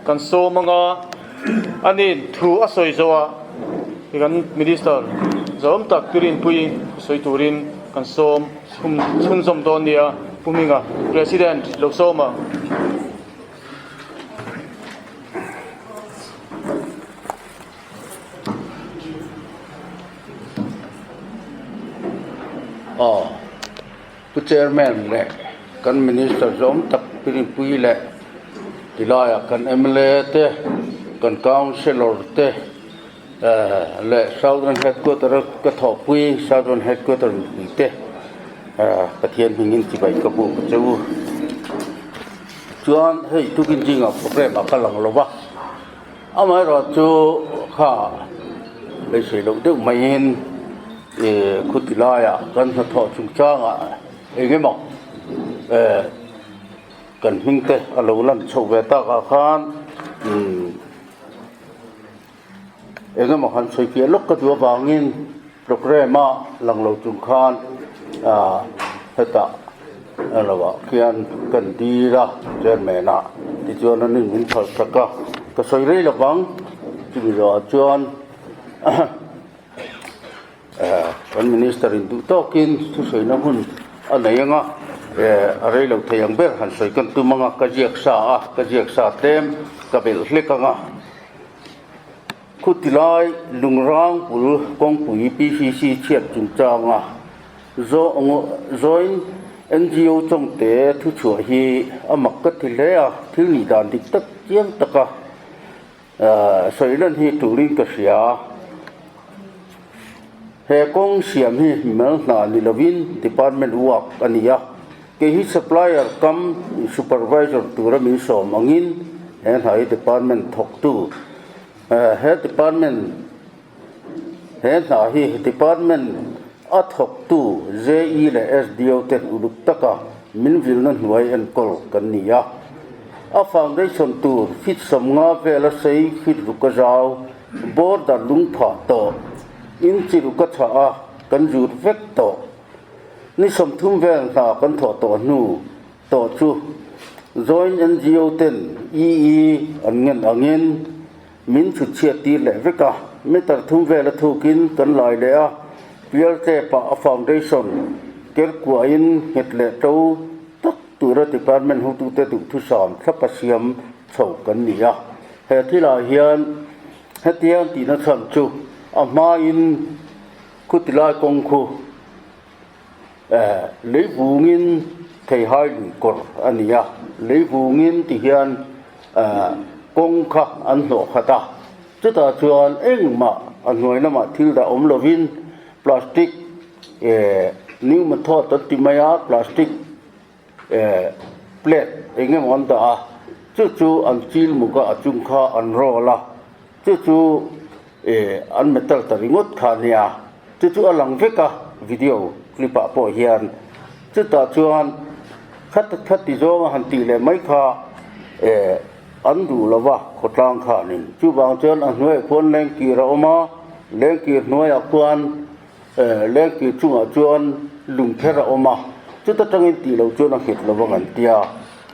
kan sawm anga ani thu a sawi zawh ah kan minister zawm tak Pirinpui sawi turin kan sawm chhunzawm dawn nia Pu Hminga President lo sawm ang. Aw Pu Chairman leh kan Minister zawm tak Pirinpui leh tilaiah kan mla te kan Councillor te leh Southern Headquarter a ka thawhpui Southern Headquarter mipui te Pathian hmingin chibai ka hmuh ka che u. Chuan hei tukin zingah programme ah ka lang lo va. Amaherawh chu kha beisei loh deuh maiin ih khuti laiah kan hnathawh chungchangah eng emaw eh kan hming te a lo lan chhoh ve takah khan umm eng emaw han sawi fiah lawk ka duh avangin programme a lang lo chung khan ah hetah a lo ah khian kan dil a chairman ah tichuan an in min phalh sak a ka sawi rei lo vang chumi zawhah chuan eh kan minister in duh tawkin thusawina hun a nei ang a eh a rei lo thei ang ber han sawi kan tum ang a ka ziak sa a ka ziak sa tlem ka belh hlek ang a. Khutilai Lungrang bul kawngpui PCC chhiat chungchanga Joint NGO chawngte thuchhuah hi a mak ka ti hle a, thil nih dan dik tak chiang taka sawi lan hi turin ka hria. He kawng siam hi mel hna ni lovin department work a ni a, kei hi supplier kam supervisor tura min sawm angin he hna hi department thawktu he department he hna hi department a thawktu JE leh SDO ten uluk taka min vilna hnuai enkawl kan ni a. A foundation tur feet 50 vela sei feet ruk a zau border lungphah tawh in chi ruk a chhah a kan zut vek tawh. Ni 30 vel hna kan thawh tawh hnu tawh chu Joint NGO ten EE an ngen angin min chhut chhiat tir leh vek a, meter thum vel a thukin kan lai leh a, Pialtep ah a foundation ker kuahin nghet leh to tak tura department hotute duhthusam thlapa siam chho kan ni a. He thilah hian hetiang tihna chhan chu a hmain khutilai kawng khu lei vungin theihai lui kawr a ni a, lei vungin ti hian kawng kha an hnawh khat a, chutah chuan engmah a hnuai lamah thil dah awm lovin plastic new method an ti mai a, plastic plate eng emaw an dah a, chu chu an chil muk a, a chung kha an roll a, chu chu an metal ta ringawt kha a nia, chu chu a lang vek a video clip ah pawh hian chutah chuan khat khat ti zawng a han tih leh mai kha an duh lo va khawtlang khanin chuvang chuan a hnuaiah khuan lengkir a awm a lengkir hnuaiah khuan Lengkir chungah chuan lungpher a awm a, chuta tangin tih loh chuan a nghet lo vang an ti a.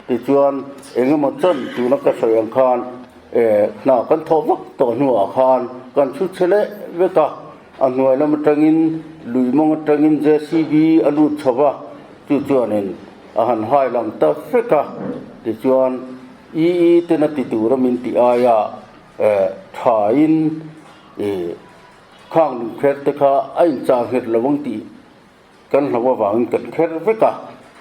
Tichuan eng emaw chan tuna ka sawi ang khan hna kan thawh vak tawh hnuah khan kan chhu chhe leh vek a, a hnuai lam atangin lui mawng atangin JCB a lut chho va, chu chuanin a han hai lang ta vek a. Tichuan EE tena ti tura min tih aia thain ih. Khang lungkher te kha a inchah nghet lo ang tih kan hlo avangin kan kher vek a,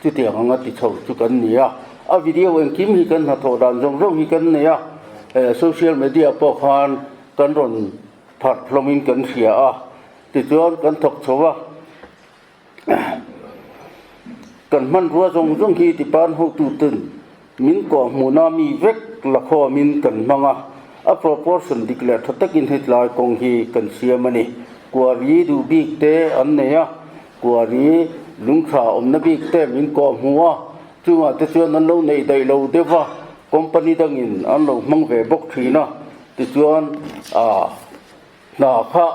chutiang anga ti chho chu kan ni a. A video engkim hi kan hnathawh dan zawng zawng hi kan nei a, social media pawh khan kan rawn pharh hlawmin kan hria a, tichuan kan thawk chho a. Kan hmanrua zawng zawng hi tipan hotuten min kawh hmuhna mi vek la khawmin kan hmang a, a proportion dik leh tha takin hetlai kawng hi kan siam a ni. Kuari duh bik te an nei a, kuari lungtha awmna bik te min kawh hmuh a, chungah te chuan an lo neih daih lo deuh a, company dangin an lo hmang ve bawk thin a, tichuan ah. Hna kha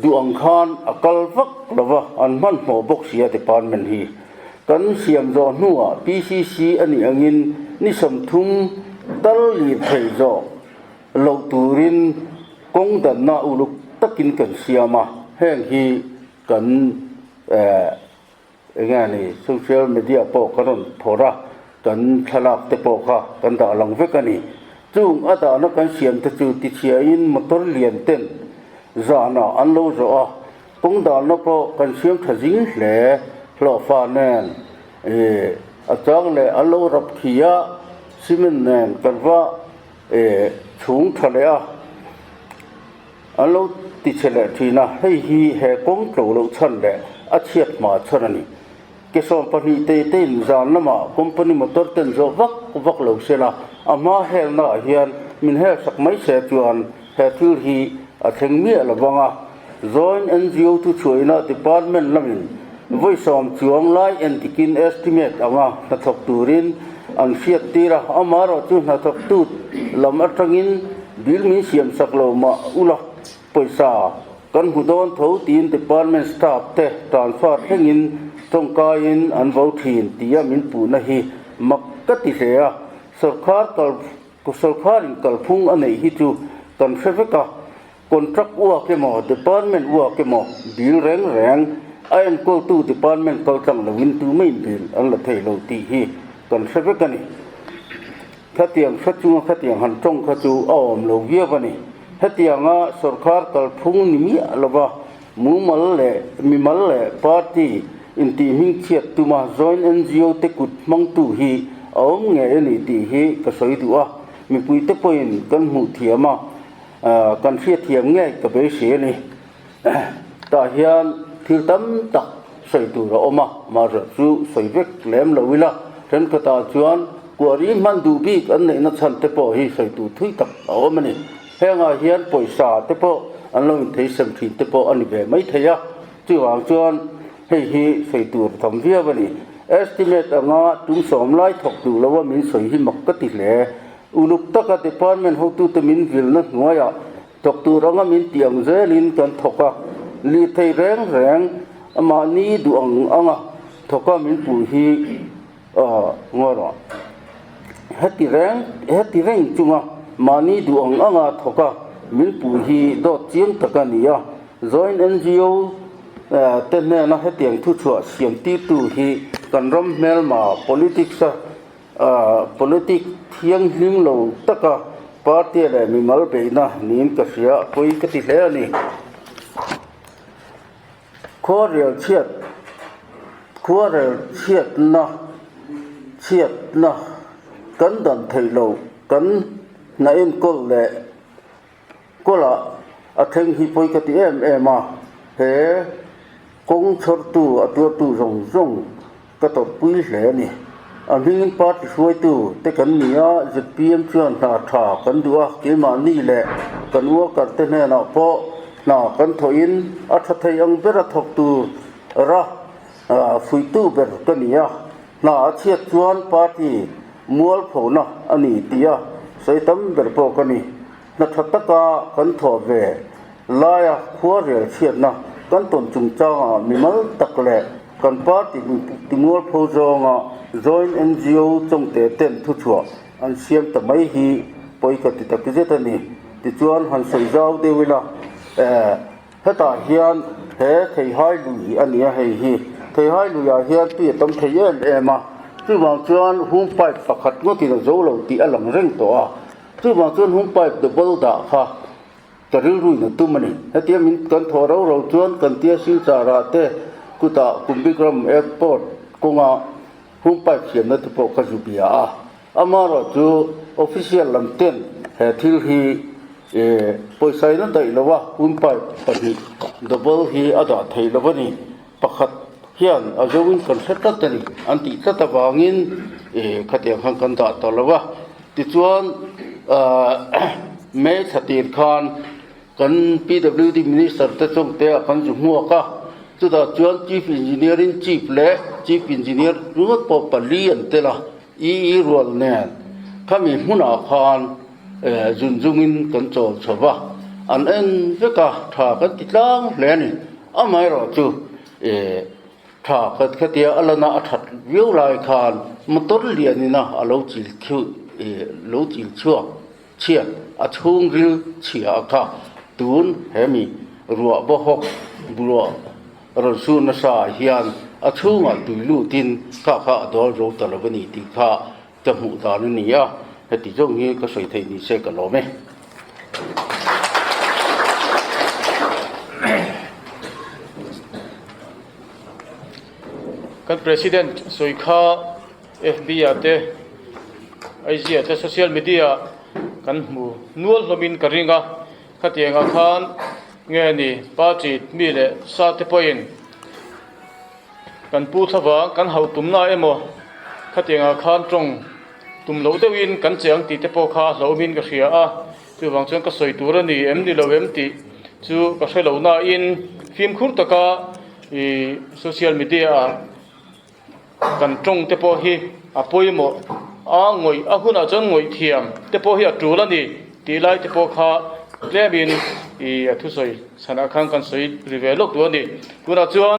duh ang khan a kal vak lo va, an hmanhmawh bawk si a department hi. Kan siam zawh hnuah PCC a nih angin ni 30 Tal lirthei zawh loh turin kawng danna uluk takin kan siam a, heng hi kan eh eng nge ni social media pawh kan rawn phawrh a, kan thlalak te pawh kha kan dah lang vek a ni. Chung a dahna kan siam te chu tichhiain motor lian ten zanah an lo zawh a, kawng dalna pawh kan siam tha zing hle hlawhfa nen. Ih a chang leh an lo rap khi a, cement nen kan va ih chhung tha leh a, an lo ti chhe leh thin a, hei hi he kawng tlo loh chhan leh a chhiat hma chhan a ni. Ke 12 te te in zan lamah company motor ten zawh vak vak lo se la, a hma helna ah hian min hel sak mai se chuan he thil hi a thleng miah lo vang a. Joint NGO thuchhuahina department lamin vawi 10 chuang lai entikin estimate anga hnathawk turin an hriat tir a, amaherawhchu hnathawktu lam atangin bill min siam sak lo mah ula pawisa kan hmu dawn tho tiin department staff te transfer thlengin tawngkaiin an vo thin tia min puhna hi mak ka ti hle a, sawrkhar kal sawrkharin kalphung a neih hi chu kan hre vek a. Contract uak emaw, department uak emaw bill reng reng a enkawltu department kal tlang loin tumaiin bill an la thei lo tih hi kan hre vek a ni. Khatiang hre chunga khatiang han tawng kha chu a awm lo viau a ni. Hetianga sorkar kalphung ni miah lova mumal leh mimal leh party intihhmingchhiat tuma joint NGO te kut hmangtu hi a awm ngei a ni tih hi ka sawi duh a, mipuite pawhin kan hmuh thiam a. Kan hriatthiam ngei ka beisei a ni. Tah hian thil tam tak sawi tur a awm a, mahse chu sawi vek lem lo ila, thenkhatah chuan kuari hman duh bik an neihna chhan te pawh hi sawi tur thui tak a awm a ni. Hengah hian pawisa te pawh an lo intheisem thin te pawh a ni ve mai thei a, chuvang chuan hei hi sawi tur tam viau a ni. Estimate anga tum 10 lai thawk duh loa min sawi hi mak ka ti hle. Uluk taka department hotute min vilna hnuaiah thawk tur anga min tih ang zelin kan thawk a, lirthei reng reng mahni duh ang anga thawka min puh hi ngawi rawh. Heti reng heti reng chunga mahni duh ang anga thawka min puh hi dawt chiang tak a ni a, Joint NGO te hnena hetiang thuchhuah siamtirtu hi kan ram hmelma politics a Politic thianghlim lo taka party leh mimal beihna niin ka hria a pawi ka ti hle a ni. Khuarel chhiat khuarel chhiatna chhiatna kan dan theih loh kan hna enkawl leh kawlah a thleng hi pawi ka ti em em a, he kawng chhawrtu a tuartu zawng zawng Ka tawrhpui hle a ni. A hmingin party hruaitu te kan ni a, zpm chuan hna tha kan duh a, keimahni leh kan worker te hnenah pawh hna kan thawhin a tha thei ang bera thawk tur ra fuihtu ber ka ni a, hna a chhiat chuan party mualphona a ni tih a sawi tam ber pawh ka ni. Hna tha taka kan thawh ve laia khua rel chhiatna kan tawn chungchangah mimal tak leh kan party timualpho zawnga Joint NGO chawngte ten thuchhuah an siam ta mai hi pawi ka ti tak zet a ni. Tichuan han sawi zau deuh ila, hetah hian he theihai lui a ni a, hei hi theihai luiah hian tui a tam thei em em a, chuvang chuan home pipe pakhat ngawtin a zo lo tih a lang reng tawh a. Chuvang chuan home pipe double dah kha ka rilruin a tum a ni. Hetia min kan thawh rau rau chuan kan tia Silchar-ah te kutah Kumbikram Airport kawnga home pipe siamna te pawh ka zu bia a. Amaherawh chu official lam ten he thil hi pawisa in a daih lo a, home pipe pahnih double hi a dah theih lo a ni. Pakhat hian a zoin kan hre tlat a ni an tih tlat avangin khatiang khan kan dah ta lo a. Tichuan May thla tir khan kan PWD Minister te chawngte ah kan zu hmuak a, chutah chuan Chief Engineer in Chief leh Chief Engineer ringawt pawh pali an tel a, EE rual nen khami hmunah khan zun zungin kan chawl chho va, an en vek a, tha kan ti tlang hle a ni. Amaherawhchu tha khat khatia a lana a that viau lai khan motor lianina a lo chil khiuh. Lo chil chhuak chhiat a chhungril chhia a kha tun he mi ruah baw hawk ruah rawn sur nasa ah hian a chhungah tui lutin kha kha a dawl zo ta lo a ni tih kha ka hmuh dan a ni a, heti zawng hi ka sawi theih ni se ka lawm e. Kan President sawi kha. FB ah te, IG ah te social media ah kan hmu nual hlawmin ka ring a, khatiang ah khan nge ni party mi leh sa te pawhin kan pu thlavang kan hauh tumna emaw khatiang ah khan tawng tum loh deuhin kan che ang tih te pawh kha hlauhawmin ka hria a, chuvang chuan ka sawi tur a ni em ni lo em tih chu ka hre lo nain fimkhur taka ih social media ah. Kan tawng te pawh hi a pawimawh a, ngawih a hunah chuan ngawih thiam te pawh hi a tul a ni tih lai te pawh kha tlemin ih a thusawi chhanah khan kan sawi ri ve lawk duh a ni. Tunah chuan.